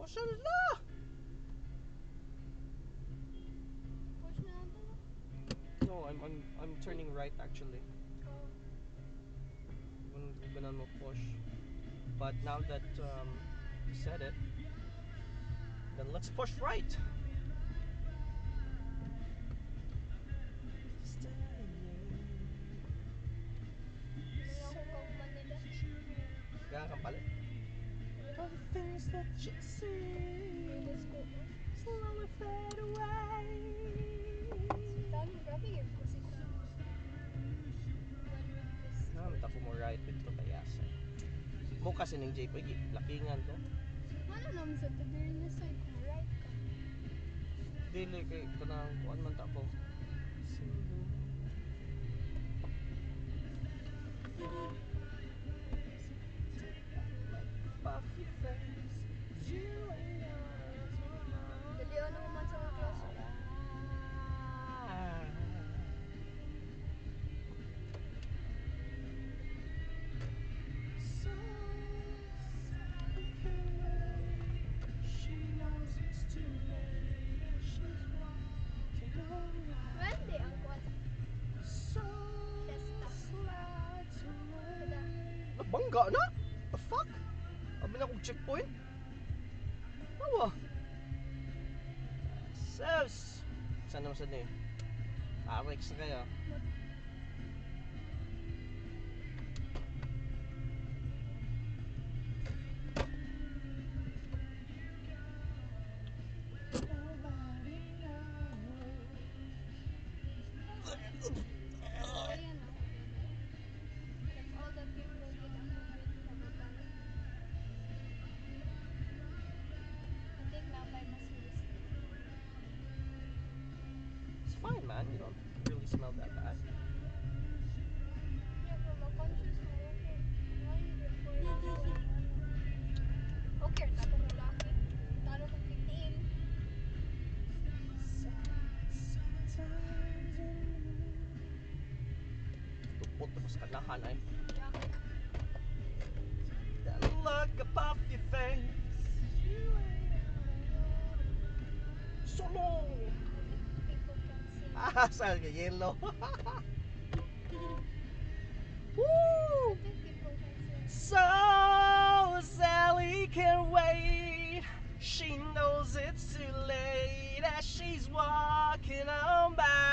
Shala! Push na lang to, no? No, I'm turning right, actually. Oh. Gonna mo push. But now that you said it, then let's push right. Hindi ako kang Manila. Gana kang palit. All the things that you see Let's go. Slowly fade away. Tan, grabe yung kusita. One with this. Naman ako mo right dito kaya sa. Mo kasi ning JP lakingan to. Ano naman sa to during the side kung right ka. Dili kay kanang kuan man ta ko. Off your face, you ain't Dali ano man sa mga klase. So she knows it's too late and she's walking on. When day ang kuan? So Fiesta. Slides away. Wala. Nabangga na? The fuck? Abi na kong checkpoint? Awa. Sus! Saan naman sa ni? Alex na kayo. Ayan o. That's all that you will get ang movement pababa. I think nabay mas risk. It's fine, man. You don't really smell that bad. Yeah, pero ma-conscious mo ako. Why you record? Okay, tato ko laki. Talo kong 15. Tupot tapos kanahan ay. Jack. That look above your face. So long. I think people can see. Ah, sa yellow. Woo! I think people can see. So Sally can wait. She knows it's too late as she's walking on by.